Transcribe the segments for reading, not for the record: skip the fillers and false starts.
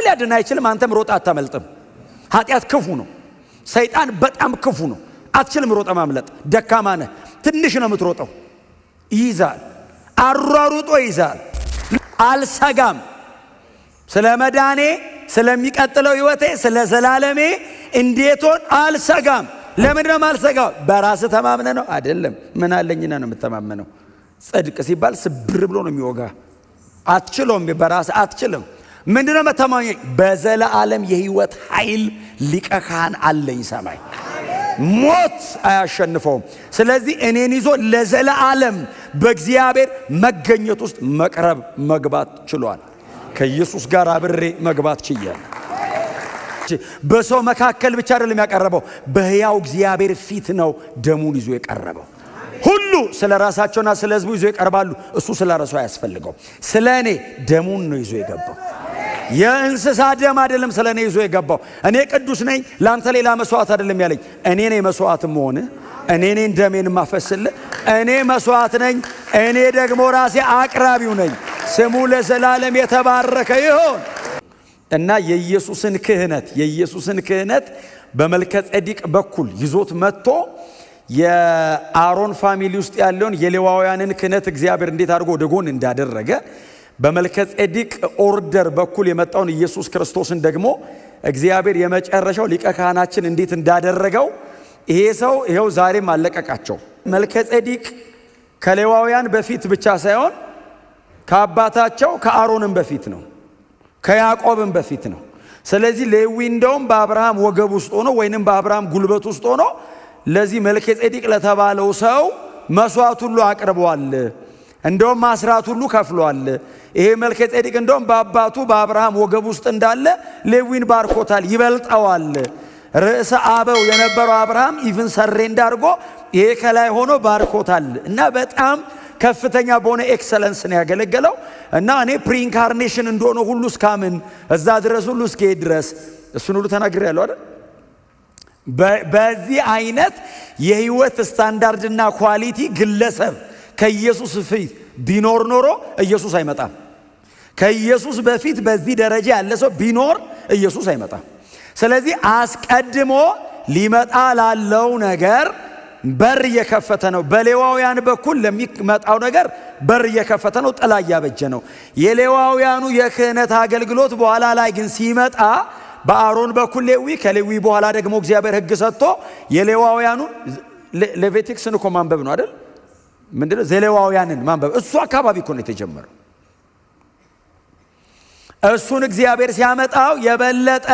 ሊያድን አይችልም። አንተም ሮጣ አታመልጥም። ኃጢአት ክፉ ነው። ሰይጣን በጣም ክፉ ነው። አትችልም ሮጠ ማምለጥ። ደካማ ነህ። ትንሽ ነው የምትሮጠው። ይይዛል፣ አሯሩጦ ይይዛል። አልሰጋም። ስለ መዳኔ፣ ስለሚቀጥለው ሕይወቴ፣ ስለ ዘላለሜ እንዴት ሆን አልሰጋም። ለምንድን ነው የማልሰጋው? በራስህ ተማምነህ ነው አይደለም። ምን አለኝና ነው የምተማመነው? ጽድቅ ሲባል ስብር ብሎ ነው የሚወጋ። አትችሎም፣ በራስህ አትችልም። ምንድነው መተማመኝ? በዘለዓለም የህይወት ኃይል ሊቀ ካህን አለኝ ሰማይ ሞት አያሸንፈውም። ስለዚህ እኔን ይዞ ለዘለዓለም በእግዚአብሔር መገኘት ውስጥ መቅረብ መግባት ችሏል። ከኢየሱስ ጋር አብሬ መግባት ችያለሁ። በሰው መካከል ብቻ አይደለም ያቀረበው፣ በሕያው እግዚአብሔር ፊት ነው ደሙን ይዞ የቀረበው። ሁሉ ስለ ራሳቸውና ስለ ሕዝቡ ይዞ ይቀርባሉ። እሱ ስለ ራሱ አያስፈልገው። ስለ እኔ ደሙን ነው ይዞ የገባው። የእንስሳ ደም አይደለም ስለ እኔ ይዞ የገባው። እኔ ቅዱስ ነኝ፣ ለአንተ ሌላ መስዋዕት አይደለም ያለኝ። እኔ ነኝ መስዋዕት መሆንህ፣ እኔ ነኝ ደሜን ማፈስልህ፣ እኔ መስዋዕት ነኝ፣ እኔ ደግሞ ራሴ አቅራቢው ነኝ። ስሙ ለዘላለም የተባረከ ይሁን። እና የኢየሱስን ክህነት በመልከ ጼዴቅ በኩል ይዞት መጥቶ የአሮን family ውስጥ ያለውን የሌዋውያንን ክህነት እግዚአብሔር እንዴት አድርጎ ወደ ጎን እንዳደረገ፣ በመልከ ጼዴቅ order በኩል የመጣውን ኢየሱስ ክርስቶስን ደግሞ እግዚአብሔር የመጨረሻው ሊቀ ካህናችን እንዴት እንዳደረገው ይሄ ሰው ይኸው ዛሬም አለቀቃቸው። መልከ ጼዴቅ ከሌዋውያን በፊት ብቻ ሳይሆን ከአባታቸው ከአሮንም በፊት ነው፣ ከያዕቆብም በፊት ነው። ስለዚህ ሌዊ እንደውም በአብርሃም ወገብ ውስጥ ሆኖ ወይንም በአብርሃም ጉልበት ውስጥ ሆኖ ለዚህ መልከ ጼዴቅ ለተባለው ሰው መስዋዕት ሁሉ አቅርቧል። እንደውም አስራት ሁሉ ከፍሏል። ይሄ መልከ ጼዴቅ እንደውም በአባቱ በአብርሃም ወገብ ውስጥ እንዳለ ሌዊን ባርኮታል፣ ይበልጠዋል። ርዕሰ አበው የነበረው አብርሃም even surrender አድርጎ ይሄ ከላይ ሆኖ ባርኮታል እና በጣም ከፍተኛ በሆነ excellence ነው ያገለገለው። እና እኔ pre-incarnation እንደሆነ ሁሉ እስካምን እዛ ድረስ ሁሉ እስከሄድ ድረስ እሱን ሁሉ ተናግሬያለሁ አይደል? በዚህ አይነት የህይወት standard ና quality ግለሰብ ከኢየሱስ ፊት ቢኖር ኖሮ ኢየሱስ አይመጣም። ከኢየሱስ በፊት በዚህ ደረጃ ያለ ሰው ቢኖር ኢየሱስ አይመጣም። ስለዚህ አስቀድሞ ሊመጣ ላለው ነገር በር እየከፈተ ነው። በሌዋውያን በኩል ለሚመጣው ነገር በር እየከፈተ ነው፣ ጥላ እያበጀ ነው። የሌዋውያኑ የክህነት አገልግሎት በኋላ ላይ ግን ሲመጣ በአሮን በኩል ሌዊ፣ ከሌዊ በኋላ ደግሞ እግዚአብሔር ሕግ ሰጥቶ የሌዋውያኑ Leviticus ን እኮ ማንበብ ነው አይደል? ምንድነው ዘሌዋውያንን ማንበብ? እሱ አካባቢ እኮ ነው የተጀመረው። እሱን እግዚአብሔር ሲያመጣው የበለጠ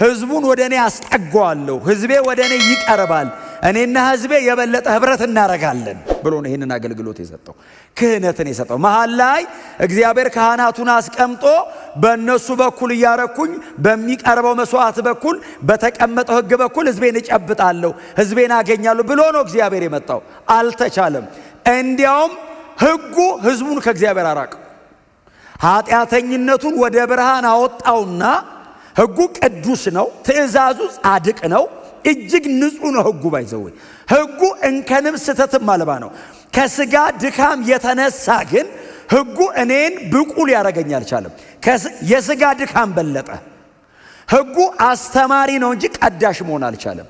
ህዝቡን ወደ እኔ አስጠጓዋለሁ፣ ህዝቤ ወደ እኔ ይቀርባል፣ እኔና ህዝቤ የበለጠ ህብረት እናደርጋለን ብሎ ነው ይህንን አገልግሎት የሰጠው፣ ክህነትን የሰጠው። መሀል ላይ እግዚአብሔር ካህናቱን አስቀምጦ በእነሱ በኩል እያረኩኝ በሚቀርበው መስዋዕት በኩል በተቀመጠው ህግ በኩል ህዝቤን እጨብጣለሁ፣ ህዝቤን አገኛለሁ ብሎ ነው እግዚአብሔር የመጣው። አልተቻለም። እንዲያውም ህጉ ህዝቡን ከእግዚአብሔር አራቀው። ኃጢአተኝነቱን ወደ ብርሃን አወጣውና ህጉ ቅዱስ ነው፣ ትእዛዙ ጻድቅ ነው፣ እጅግ ንጹሕ ነው። ህጉ by the way ህጉ እንከንም ስህተትም አልባ ነው። ከስጋ ድካም የተነሳ ግን ህጉ እኔን ብቁ ሊያደርገኝ አልቻለም። የስጋ ድካም በለጠ። ህጉ አስተማሪ ነው እንጂ ቀዳሽ መሆን አልቻለም።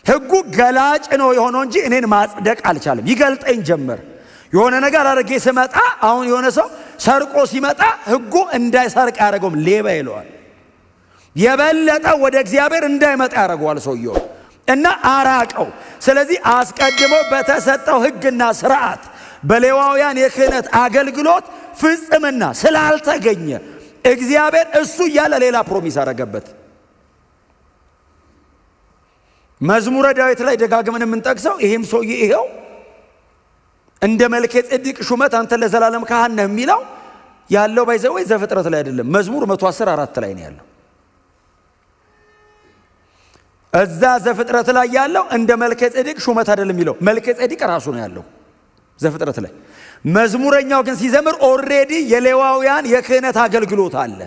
ህጉ ገላጭ ነው የሆነው እንጂ እኔን ማጽደቅ አልቻለም። ይገልጠኝ ጀመር። የሆነ ነገር አድርጌ ስመጣ፣ አሁን የሆነ ሰው ሰርቆ ሲመጣ ህጉ እንዳይሰርቅ አያደርገውም፣ ሌባ ይለዋል። የበለጠ ወደ እግዚአብሔር እንዳይመጣ ያደርገዋል ሰውየው እና አራቀው። ስለዚህ አስቀድሞ በተሰጠው ህግና ስርዓት በሌዋውያን የክህነት አገልግሎት ፍጽምና ስላልተገኘ እግዚአብሔር እሱ እያለ ሌላ promise አደረገበት። መዝሙረ ዳዊት ላይ ደጋግመን የምንጠቅሰው ይሄም ሰውዬ ይሄው እንደ መልከ ጼዴቅ ሹመት አንተ ለዘላለም ካህን ነህ የሚለው ያለው by the way ዘፍጥረት ላይ አይደለም፣ መዝሙር 110:4 ላይ ነው ያለው። እዛ ዘፍጥረት ላይ ያለው እንደ መልከ ጼዴቅ ሹመት አይደለም የሚለው፣ መልከ ጼዴቅ ራሱ ነው ያለው ዘፍጥረት ላይ። መዝሙረኛው ግን ሲዘምር already የሌዋውያን የክህነት አገልግሎት አለ።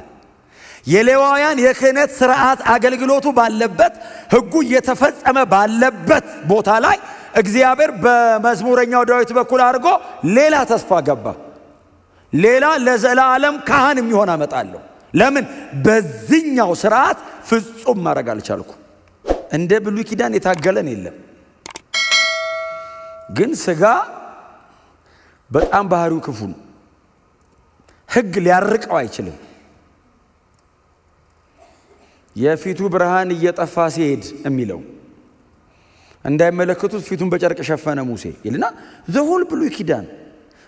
የሌዋውያን የክህነት ስርዓት አገልግሎቱ ባለበት፣ ሕጉ እየተፈጸመ ባለበት ቦታ ላይ እግዚአብሔር በመዝሙረኛው ዳዊት በኩል አድርጎ ሌላ ተስፋ ገባ። ሌላ ለዘላለም ካህን የሚሆን አመጣለሁ። ለምን? በዚህኛው ስርዓት ፍጹም ማድረግ አልቻልኩ። እንደ ብሉይ ኪዳን የታገለን የለም። ግን ስጋ በጣም ባህሪው ክፉ ነው። ሕግ ሊያርቀው አይችልም። የፊቱ ብርሃን እየጠፋ ሲሄድ የሚለው እንዳይመለከቱት ፊቱን በጨርቅ ሸፈነ ሙሴ ይልና the whole ብሉይ ኪዳን፣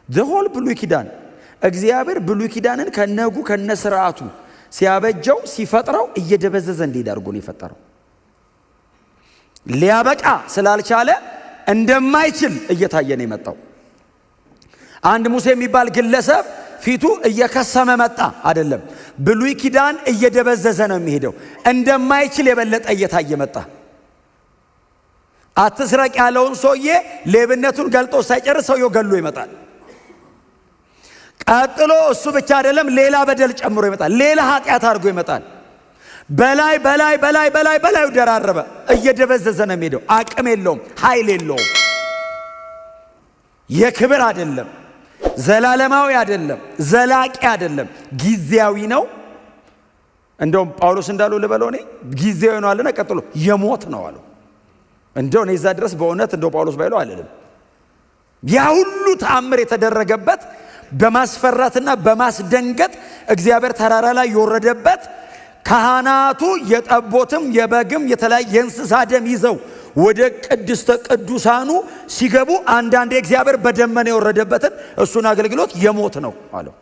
the whole ብሉይ ኪዳን፣ እግዚአብሔር ብሉይ ኪዳንን ከነህጉ ከነ ስርዓቱ ሲያበጀው፣ ሲፈጥረው እየደበዘዘ እንዲሄድ አድርጎ ነው የፈጠረው። ሊያበቃ ስላልቻለ እንደማይችል እየታየ ነው የመጣው። አንድ ሙሴ የሚባል ግለሰብ ፊቱ እየከሰመ መጣ አይደለም። ብሉይ ኪዳን እየደበዘዘ ነው የሚሄደው። እንደማይችል የበለጠ እየታየ መጣ። አትስረቅ ያለውን ሰውዬ ሌብነቱን ገልጦ ሳይጨርስ ሰውየው ገሎ ይመጣል። ቀጥሎ እሱ ብቻ አይደለም፣ ሌላ በደል ጨምሮ ይመጣል። ሌላ ኃጢአት አድርጎ ይመጣል። በላይ በላይ በላይ በላይ በላዩ ደራረበ። እየደበዘዘ ነው የሚሄደው። አቅም የለውም፣ ኃይል የለውም። የክብር አይደለም፣ ዘላለማዊ አይደለም፣ ዘላቂ አይደለም፣ ጊዜያዊ ነው። እንደውም ጳውሎስ እንዳለው ልበለው፣ እኔ ጊዜያዊ ነው አለና ቀጥሎ የሞት ነው አለው። እንደው እኔ እዛ ድረስ በእውነት እንደው ጳውሎስ ባይለው አልልም። ያ ሁሉ ተአምር የተደረገበት፣ በማስፈራትና በማስደንገጥ እግዚአብሔር ተራራ ላይ የወረደበት፣ ካህናቱ የጠቦትም የበግም የተለያየ የእንስሳ ደም ይዘው ወደ ቅድስተ ቅዱሳኑ ሲገቡ አንዳንዴ እግዚአብሔር በደመና የወረደበትን እሱን አገልግሎት የሞት ነው አለው።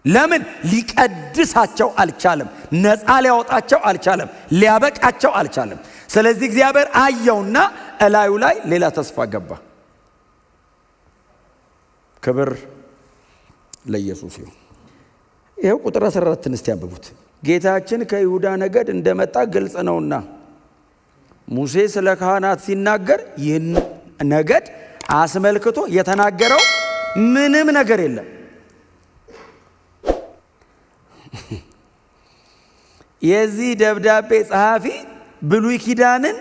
ለምን? ሊቀድሳቸው አልቻለም። ነፃ ሊያወጣቸው አልቻለም። ሊያበቃቸው አልቻለም። ስለዚህ እግዚአብሔር አየውና እላዩ ላይ ሌላ ተስፋ ገባ። ክብር ለኢየሱስ ይሁን። ይኸው ቁጥር 14 እስቲ ያንብቡት። ጌታችን ከይሁዳ ነገድ እንደመጣ ግልጽ ነውና ሙሴ ስለ ካህናት ሲናገር ይህን ነገድ አስመልክቶ የተናገረው ምንም ነገር የለም። የዚህ ደብዳቤ ጸሐፊ ብሉይ ኪዳንን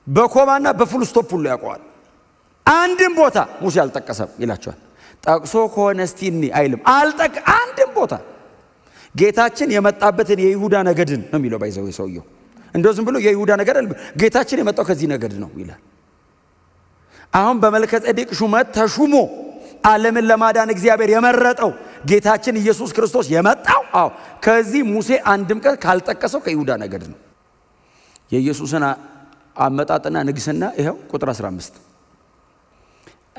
በ comma ና በ full stop ሁሉ ያውቀዋል። አንድም ቦታ ሙሴ አልጠቀሰም ይላቸዋል። ጠቅሶ ከሆነ እስቲ እኒ አይልም። አንድም ቦታ ጌታችን የመጣበትን የይሁዳ ነገድን ነው የሚለው። By the way ሰውየው እንደው ዝም ብሎ የይሁዳ ነገድ አይደለም። ጌታችን የመጣው ከዚህ ነገድ ነው ይላል። አሁን በመልከ ጼዴቅ ሹመት ተሹሞ ዓለምን ለማዳን እግዚአብሔር የመረጠው ጌታችን ኢየሱስ ክርስቶስ የመጣው፣ አዎ፣ ከዚህ ሙሴ አንድም ቀን ካልጠቀሰው ከይሁዳ ነገድ ነው። የኢየሱስን አመጣጥና ንግስና ይኸው ቁጥር 15፣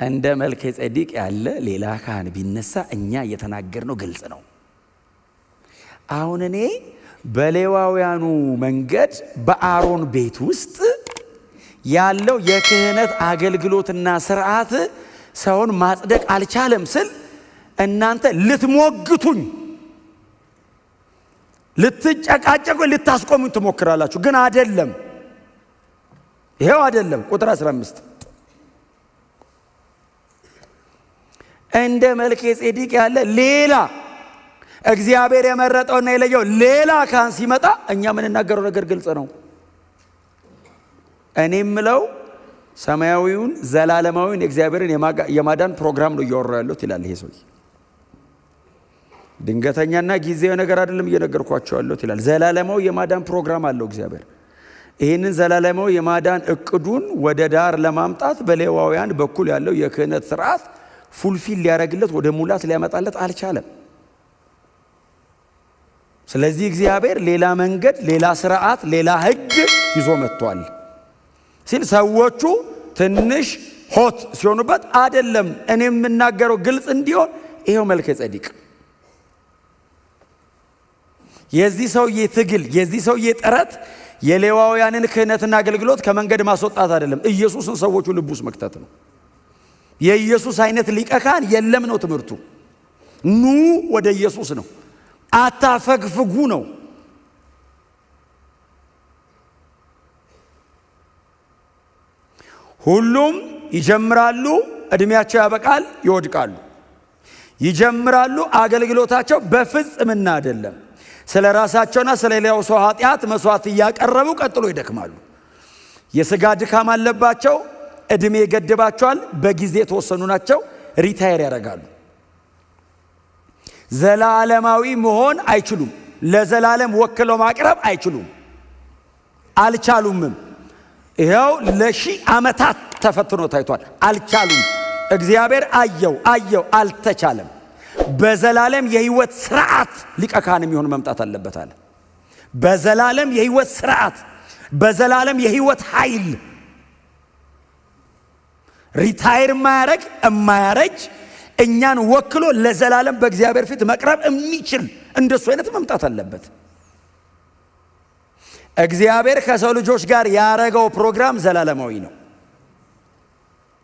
እንደ መልከ ጼዴቅ ያለ ሌላ ካህን ቢነሳ እኛ እየተናገርነው ግልጽ ነው። አሁን እኔ በሌዋውያኑ መንገድ በአሮን ቤት ውስጥ ያለው የክህነት አገልግሎትና ስርዓት ሰውን ማጽደቅ አልቻለም ስል እናንተ ልትሞግቱኝ፣ ልትጨቃጨቁ፣ ልታስቆሙኝ ትሞክራላችሁ። ግን አደለም። ይሄው አደለም። ቁጥር 15፣ እንደ መልከ ጼዴቅ ያለ ሌላ እግዚአብሔር የመረጠውና የለየው ሌላ ካህን ሲመጣ እኛ የምንናገረው ነገር ግልጽ ነው። እኔ የምለው ሰማያዊውን ዘላለማዊውን የእግዚአብሔርን የማዳን ፕሮግራም ነው እያወራሁ ያለሁት ይላል ይሄ ሰውዬ። ድንገተኛና ጊዜያዊ ነገር አይደለም እየነገርኳቸው ያለሁት ይላል። ዘላለማዊ የማዳን ፕሮግራም አለው እግዚአብሔር። ይህንን ዘላለማዊ የማዳን እቅዱን ወደ ዳር ለማምጣት በሌዋውያን በኩል ያለው የክህነት ስርዓት fulfill ሊያደርግለት፣ ወደ ሙላት ሊያመጣለት አልቻለም። ስለዚህ እግዚአብሔር ሌላ መንገድ፣ ሌላ ስርዓት፣ ሌላ ህግ ይዞ መጥቷል ሲል ሰዎቹ ትንሽ hot ሲሆኑበት አደለም፣ እኔ የምናገረው ግልጽ እንዲሆን ይኸው መልከ ጼዴቅ። የዚህ ሰውዬ ትግል፣ የዚህ ሰውዬ ጥረት የሌዋውያንን ክህነትና አገልግሎት ከመንገድ ማስወጣት አይደለም፣ ኢየሱስን ሰዎቹ ልብ ውስጥ መክተት ነው። የኢየሱስ አይነት ሊቀ ካህን የለም ነው ትምህርቱ። ኑ ወደ ኢየሱስ ነው። አታፈግፍጉ ነው። ሁሉም ይጀምራሉ፣ እድሜያቸው ያበቃል፣ ይወድቃሉ። ይጀምራሉ፣ አገልግሎታቸው በፍጽምና አይደለም። ስለ ራሳቸውና ስለ ሌላው ሰው ኃጢአት መስዋዕት እያቀረቡ ቀጥሎ ይደክማሉ። የስጋ ድካም አለባቸው። እድሜ ይገድባቸዋል። በጊዜ የተወሰኑ ናቸው። Retire ያደርጋሉ። ዘላለማዊ መሆን አይችሉም። ለዘላለም ወክለው ማቅረብ አይችሉም፣ አልቻሉምም። ይኸው ለሺህ ዓመታት ተፈትኖ ታይቷል። አልቻሉም። እግዚአብሔር አየው አየው፣ አልተቻለም። በዘላለም የህይወት ስርዓት ሊቀ ካህን የሚሆን መምጣት አለበት አለ። በዘላለም የህይወት ስርዓት፣ በዘላለም የህይወት ኃይል retire የማያረግ፣ የማያረጅ፣ እኛን ወክሎ ለዘላለም በእግዚአብሔር ፊት መቅረብ የሚችል እንደሱ አይነት መምጣት አለበት። እግዚአብሔር ከሰው ልጆች ጋር ያረገው ፕሮግራም ዘላለማዊ ነው።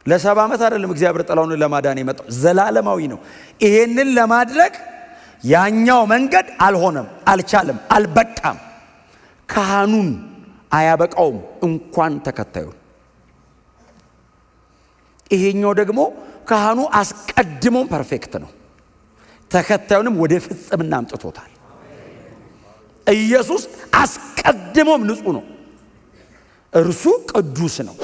ለ70 ዓመት አይደለም እግዚአብሔር ጥላውን ለማዳን የመጣው፣ ዘላለማዊ ነው። ይሄንን ለማድረግ ያኛው መንገድ አልሆነም፣ አልቻለም፣ አልበቃም። ካህኑን አያበቃውም እንኳን ተከታዩን። ይሄኛው ደግሞ ካህኑ አስቀድሞም perfect ነው፣ ተከታዩንም ወደ ፍጽምና አምጥቶታል። ኢየሱስ አስቀድሞም ንጹሕ ነው፣ እርሱ ቅዱስ ነው።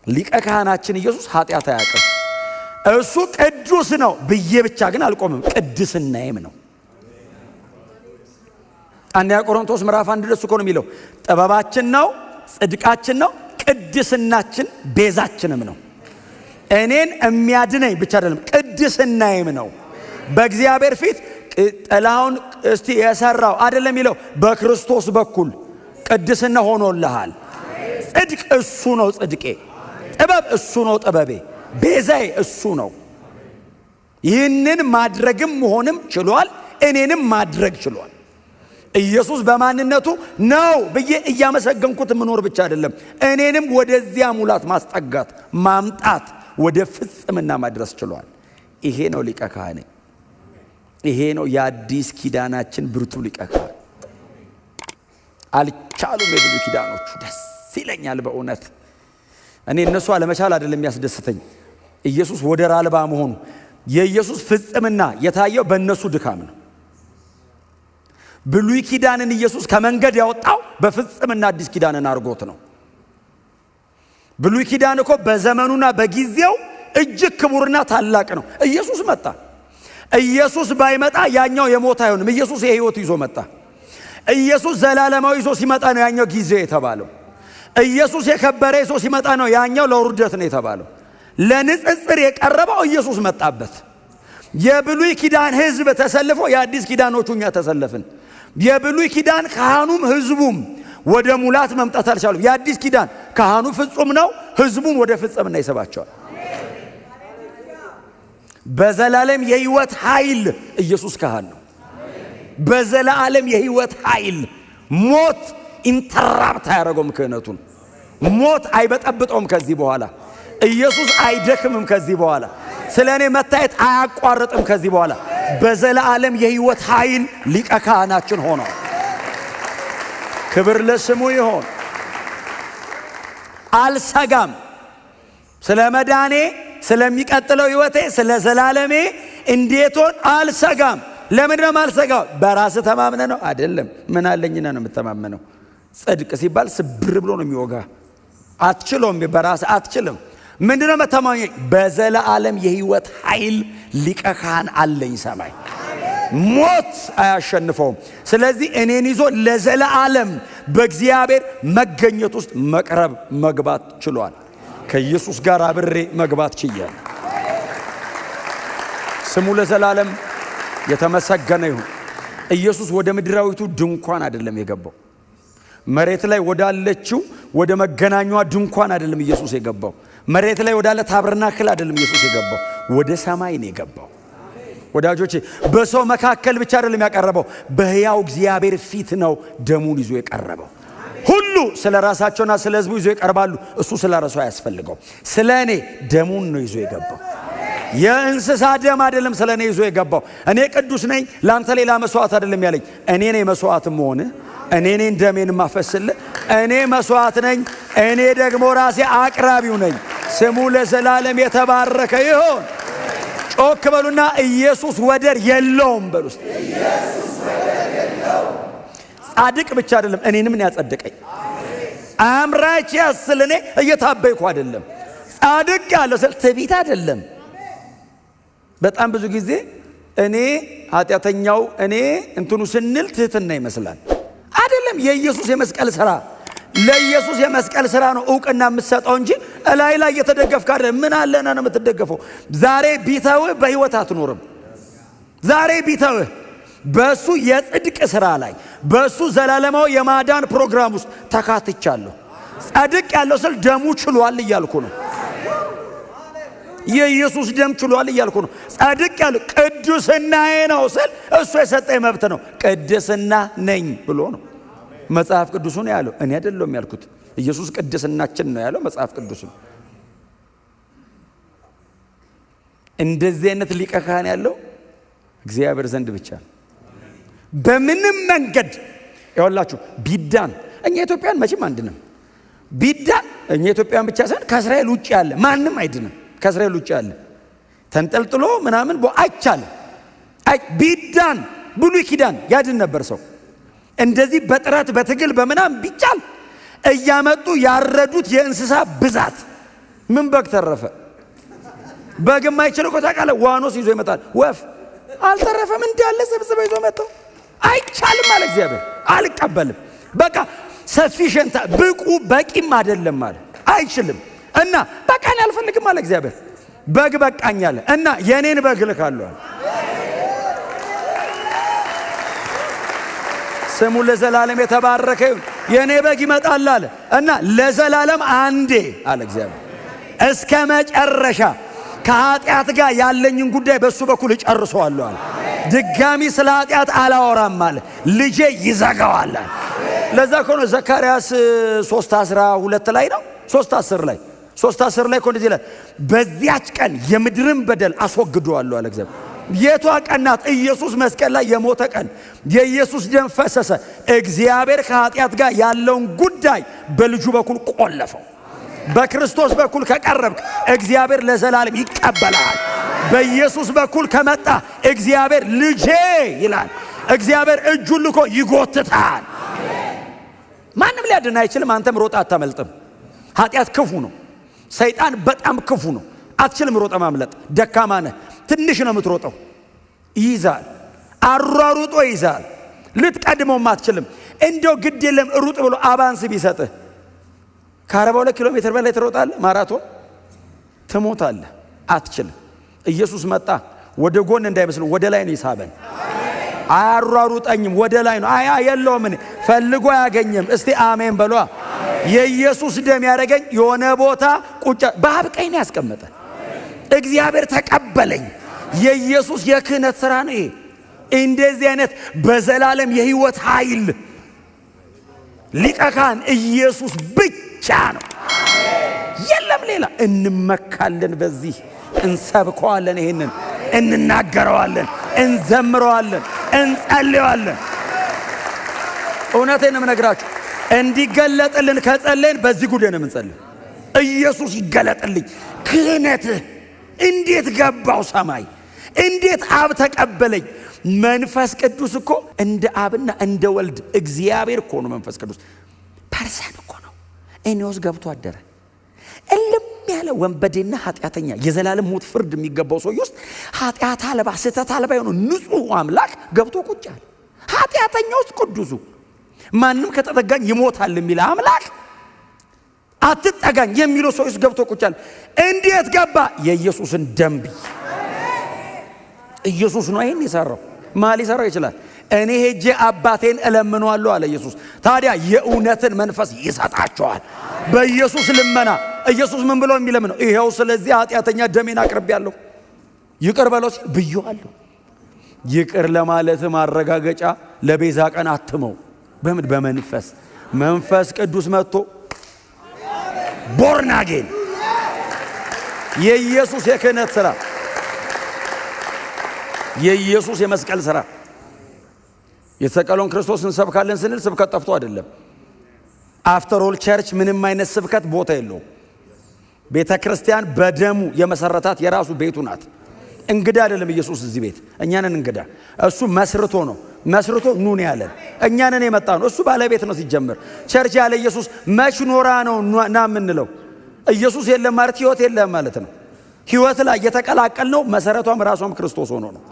ሊቀ ካህናችን ኢየሱስ ኃጢአት አያውቅም። እሱ ቅዱስ ነው ብዬ ብቻ ግን አልቆምም፣ ቅድስናዬም ነው። አንደኛ ቆሮንቶስ ምዕራፍ 1 ደስ እኮ ነው የሚለው፣ ጥበባችን ነው፣ ጽድቃችን ነው፣ ቅድስናችን ቤዛችንም ነው። እኔን የሚያድነኝ ብቻ አይደለም፣ ቅድስናዬም ነው። በእግዚአብሔር ፊት ጥላውን እስቲ የሰራው አይደለም የሚለው፣ በክርስቶስ በኩል ቅድስና ሆኖልሃል። ጽድቅ እሱ ነው ጽድቄ፣ ጥበብ እሱ ነው ጥበቤ፣ ቤዛዬ እሱ ነው። ይህንን ማድረግም መሆንም ችሏል፣ እኔንም ማድረግ ችሏል። ኢየሱስ በማንነቱ ነው ብዬ እያመሰገንኩት የምኖር ብቻ አይደለም፣ እኔንም ወደዚያ ሙላት ማስጠጋት፣ ማምጣት፣ ወደ ፍጽምና ማድረስ ችሏል። ይሄ ነው ሊቀ ካህኔ። ይሄ ነው የአዲስ ኪዳናችን ብርቱ ሊቀ ካህን። አልቻሉም የብሉይ ኪዳኖቹ። ደስ ይለኛል በእውነት። እኔ እነሱ አለመቻል አይደለም የሚያስደስተኝ፣ ኢየሱስ ወደር አልባ መሆኑ። የኢየሱስ ፍጽምና የታየው በእነሱ ድካም ነው። ብሉይ ኪዳንን ኢየሱስ ከመንገድ ያወጣው በፍጽምና አዲስ ኪዳንን አድርጎት ነው። ብሉይ ኪዳን እኮ በዘመኑና በጊዜው እጅግ ክቡርና ታላቅ ነው። ኢየሱስ መጣ። ኢየሱስ ባይመጣ ያኛው የሞት አይሆንም። ኢየሱስ የሕይወት ይዞ መጣ። ኢየሱስ ዘላለማዊ ይዞ ሲመጣ ነው ያኛው ጊዜ የተባለው። ኢየሱስ የከበረ ይዞ ሲመጣ ነው ያኛው ለውርደት ነው የተባለው። ለንጽጽር የቀረበው ኢየሱስ መጣበት። የብሉይ ኪዳን ሕዝብ ተሰልፎ የአዲስ ኪዳኖቹ እኛ ተሰለፍን። የብሉይ ኪዳን ካህኑም ሕዝቡም ወደ ሙላት መምጣት አልቻሉም። የአዲስ ኪዳን ካህኑ ፍጹም ነው፣ ሕዝቡም ወደ ፍጽምና ይስባቸዋል። በዘላለም የሕይወት ኃይል ኢየሱስ ካህን ነው። በዘላለም የሕይወት ኃይል ሞት interrupt አያደርገውም ክህነቱን። ሞት አይበጠብጠውም ከዚህ በኋላ። ኢየሱስ አይደክምም ከዚህ በኋላ። ስለ እኔ መታየት አያቋርጥም ከዚህ በኋላ። በዘላለም የሕይወት ኃይል ሊቀ ካህናችን ሆኗል። ክብር ለስሙ ይሆን። አልሰጋም። ስለ መዳኔ፣ ስለሚቀጥለው ሕይወቴ፣ ስለ ዘላለሜ እንዴት ሆን አልሰጋም። ለምንድን ነው የማልሰጋው? በራስህ ተማምነ ነው አይደለም። ምን አለኝና ነው የምተማመነው? ጽድቅ ሲባል ስብር ብሎ ነው የሚወጋ። አትችሎም፣ በራስህ አትችልም። ምንድነው መተማመኛ? በዘላለም የሕይወት ኃይል ሊቀ ካህን አለኝ ሰማይ። ሞት አያሸንፈውም። ስለዚህ እኔን ይዞ ለዘላለም በእግዚአብሔር መገኘት ውስጥ መቅረብ መግባት ችሏል። ከኢየሱስ ጋር አብሬ መግባት ችያለሁ። ስሙ ለዘላለም የተመሰገነ ይሁን። ኢየሱስ ወደ ምድራዊቱ ድንኳን አይደለም የገባው። መሬት ላይ ወዳለችው ወደ መገናኛዋ ድንኳን አይደለም ኢየሱስ የገባው። መሬት ላይ ወዳለ tabernacle አይደለም ኢየሱስ የገባው። ወደ ሰማይ ነው የገባው። ወዳጆቼ በሰው መካከል ብቻ አይደለም ያቀረበው፣ በሕያው እግዚአብሔር ፊት ነው ደሙን ይዞ የቀረበው። ሁሉ ስለ ራሳቸውና ስለ ሕዝቡ ይዞ ይቀርባሉ። እሱ ስለ ራሱ አያስፈልገው። ስለ እኔ ደሙን ነው ይዞ የገባው። የእንስሳ ደም አይደለም ስለ እኔ ይዞ የገባው። እኔ ቅዱስ ነኝ፣ ለአንተ ሌላ መስዋዕት አይደለም ያለኝ። እኔ ነኝ መስዋዕት መሆንህ፣ እኔ ነኝ ደሜን ማፈስልህ፣ እኔ መስዋዕት ነኝ፣ እኔ ደግሞ ራሴ አቅራቢው ነኝ። ስሙ ለዘላለም የተባረከ ይሁን። ጮክ በሉና ኢየሱስ ወደር የለውም በሉ እስቲ። ጻድቅ ብቻ አይደለም እኔንም ነው ያጸደቀኝ። I'm righteous ስል እኔ እየታበይኩ አይደለም። ጻድቅ ያለው ስል ትዕቢት አይደለም። በጣም ብዙ ጊዜ እኔ ኃጢአተኛው እኔ እንትኑ ስንል ትህትና ይመስላል። አይደለም። የኢየሱስ የመስቀል ስራ፣ ለኢየሱስ የመስቀል ስራ ነው እውቅና የምትሰጠው እንጂ እላይ ላይ እየተደገፍክ አይደለም። ምን አለና ነው የምትደገፈው? ዛሬ ቢተውህ በህይወት አትኖርም። ዛሬ ቢተውህ በእሱ የጽድቅ ስራ ላይ፣ በእሱ ዘላለማዊ የማዳን ፕሮግራም ውስጥ ተካትቻለሁ። ጸድቅ ያለው ስል ደሙ ችሏል እያልኩ ነው። የኢየሱስ ደም ችሏል እያልኩ ነው። ጸድቅ ያለው ቅድስናዬ ነው ስል እሱ የሰጠኝ መብት ነው። ቅድስና ነኝ ብሎ ነው መጽሐፍ ቅዱሱ ነው ያለው። እኔ አይደለሁም ያልኩት። ኢየሱስ ቅድስናችን ነው ያለው መጽሐፍ ቅዱሱ ነው። እንደዚህ አይነት ሊቀ ካህን ያለው እግዚአብሔር ዘንድ ብቻ ነው። በምንም መንገድ ይኸውላችሁ ቢዳን እኛ ኢትዮጵያን መቼም አንድንም። ቢዳን እኛ ኢትዮጵያን ብቻ ሳይሆን ከእስራኤል ውጭ ያለ ማንም አይድንም። ከእስራኤል ውጭ ያለ ተንጠልጥሎ ምናምን አይቻልም። ቢዳን ብሉይ ኪዳን ያድን ነበር ሰው። እንደዚህ በጥረት በትግል በምናምን ቢቻል እያመጡ ያረዱት የእንስሳ ብዛት ምን በግ ተረፈ? በግ የማይችል እኮ ታውቃለህ፣ ዋኖስ ይዞ ይመጣል። ወፍ አልተረፈም፣ እንዳለ ሰብስበው ይዞ መጣው። አይቻልም አለ እግዚአብሔር፣ አልቀበልም። በቃ sufficient ብቁ በቂም አይደለም አለ፣ አይችልም። እና በቃ እኔ አልፈልግም አለ እግዚአብሔር። በግ በቃኝ አለ እና የኔን በግ እልካለሁ አለ። ስሙ ለዘላለም የተባረከ ይሁን። የኔ በግ ይመጣል አለ እና ለዘላለም አንዴ አለ እግዚአብሔር እስከ መጨረሻ ከኃጢአት ጋር ያለኝን ጉዳይ በእሱ በኩል እጨርሰዋለሁ አለ። ድጋሚ ስለ ኃጢአት አላወራም አለ። ልጄ ይዘጋዋል አለ። ለዛ ከሆነ ዘካርያስ 3:12 ላይ ነው፣ 3:10 ላይ፣ 3:10 ላይ እኮ እንደዚህ ይላል፣ በዚያች ቀን የምድርን በደል አስወግደዋለሁ አለ እግዚአብሔር። የቷ ቀን ናት? ኢየሱስ መስቀል ላይ የሞተ ቀን፣ የኢየሱስ ደም ፈሰሰ። እግዚአብሔር ከኃጢአት ጋር ያለውን ጉዳይ በልጁ በኩል ቆለፈው። በክርስቶስ በኩል ከቀረብክ እግዚአብሔር ለዘላለም ይቀበልሃል። በኢየሱስ በኩል ከመጣ እግዚአብሔር ልጄ ይላል። እግዚአብሔር እጁን ልኮ ይጎትታል። ማንም ሊያድን አይችልም። አንተም ሮጣ አታመልጥም። ኃጢአት ክፉ ነው። ሰይጣን በጣም ክፉ ነው። አትችልም ሮጠ ማምለጥ። ደካማ ነህ። ትንሽ ነው የምትሮጠው። ይይዛል፣ አሯሩጦ ይይዛል። ልትቀድመውም አትችልም። እንደው ግድ የለም ሩጥ ብሎ advance ቢሰጥህ ከ42 ኪሎ ሜትር በላይ ትሮጣለህ? ማራቶን ትሞታለህ። አትችልም። ኢየሱስ መጣ። ወደ ጎን እንዳይመስል ወደ ላይ ነው የሳበን። አያሯሩጠኝም፣ ወደ ላይ ነው። አያ የለውም፣ እኔ ፈልጎ አያገኝም። እስቲ አሜን በሏ። የኢየሱስ ደም ያደረገኝ የሆነ ቦታ ቁጭ በአብ ቀኝ ነው ያስቀመጠን። እግዚአብሔር ተቀበለኝ። የኢየሱስ የክህነት ስራ ነው ይሄ። እንደዚህ አይነት በዘላለም የህይወት ኃይል ሊቀ ካህን ኢየሱስ ብቻ ነው፣ የለም ሌላ። እንመካለን፣ በዚህ እንሰብከዋለን፣ ይሄንን እንናገረዋለን፣ እንዘምረዋለን፣ እንጸልየዋለን። እውነቴን ነው የምነግራችሁ። እንዲገለጥልን ከጸለይን በዚህ ጉዳይ ነው የምንጸልየው። ኢየሱስ ይገለጥልኝ፣ ክህነትህ እንዴት ገባው ሰማይ፣ እንዴት አብ ተቀበለኝ። መንፈስ ቅዱስ እኮ እንደ አብና እንደ ወልድ እግዚአብሔር እኮ ነው። መንፈስ ቅዱስ person እኮ ነው። እኔ ውስጥ ገብቶ አደረ። እልም ያለ ወንበዴና ኃጢአተኛ የዘላለም ሞት ፍርድ የሚገባው ሰውዬ ውስጥ ኃጢአት አልባ ስህተት አልባ የሆነው ንጹሕ አምላክ ገብቶ ቁጭ አለ። ኃጢአተኛ ውስጥ ቅዱሱ ማንም ከተጠጋኝ ይሞታል የሚል አምላክ አትጠጋኝ የሚለው ሰው ውስጥ ገብቶ ቁጭ አለ። እንዴት ገባ? የኢየሱስን ደም ብዬ። ኢየሱስ ነው ይሄን የሰራው። ማን ሊሰራው ይችላል? እኔ ሄጄ አባቴን እለምነዋለሁ አለ ኢየሱስ። ታዲያ የእውነትን መንፈስ ይሰጣቸዋል። በኢየሱስ ልመና ኢየሱስ ምን ብሎ የሚለምነው? ይሄው ስለዚህ ኃጢአተኛ ደሜን አቅርቤያለሁ ይቅር በለው ሲል ብዬዋለሁ። ይቅር ለማለት ማረጋገጫ ለቤዛ ቀን አትመው። በምን? በመንፈስ። መንፈስ ቅዱስ መጥቶ born again። የኢየሱስ የክህነት ስራ፣ የኢየሱስ የመስቀል ስራ። የተሰቀለውን ክርስቶስ እንሰብካለን ስንል ስብከት ጠፍቶ አይደለም። After all church ምንም አይነት ስብከት ቦታ የለውም። ቤተ ክርስቲያን በደሙ የመሰረታት የራሱ ቤቱ ናት። እንግዳ አይደለም ኢየሱስ እዚህ ቤት፣ እኛንን እንግዳ። እሱ መስርቶ ነው፣ መስርቶ ኑ ነው ያለን። እኛንን የመጣ ነው። እሱ ባለቤት ነው ሲጀምር። Church ያለ ኢየሱስ መች ኖራ ነው ና የምንለው? ኢየሱስ የለም ማለት ህይወት የለም ማለት ነው። ህይወት ላይ የተቀላቀልነው መሰረቷም ራሷም ክርስቶስ ሆኖ ነው።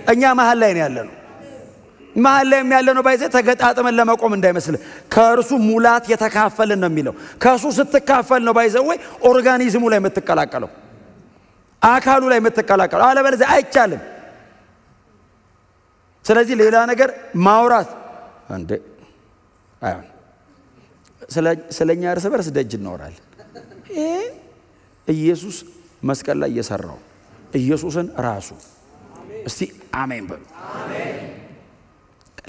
እኛ መሀል ላይ ነው ያለነው። መሀል ላይ ያለነው by the way ተገጣጥመን ለመቆም እንዳይመስል፣ ከእርሱ ሙላት የተካፈልን ነው የሚለው። ከእርሱ ስትካፈል ነው by the way organism ኡ ላይ የምትቀላቀለው፣ አካሉ ላይ የምትቀላቀለው። አለበለዚያ አይቻልም። ስለዚህ ሌላ ነገር ማውራት እንዴ አይሆን። ስለ እኛ እርስ በርስ ደጅ እናወራለን። ይሄ ኢየሱስ መስቀል ላይ የሰራው ኢየሱስን ራሱ፣ እስቲ አሜን በሉ።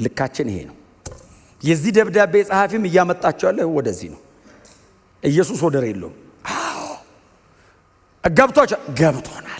ልካችን ይሄ ነው። የዚህ ደብዳቤ ጸሐፊም እያመጣቸው ያለ ወደዚህ ነው። ኢየሱስ ወደር የለውም። ገብቷቸው ገብቶናል።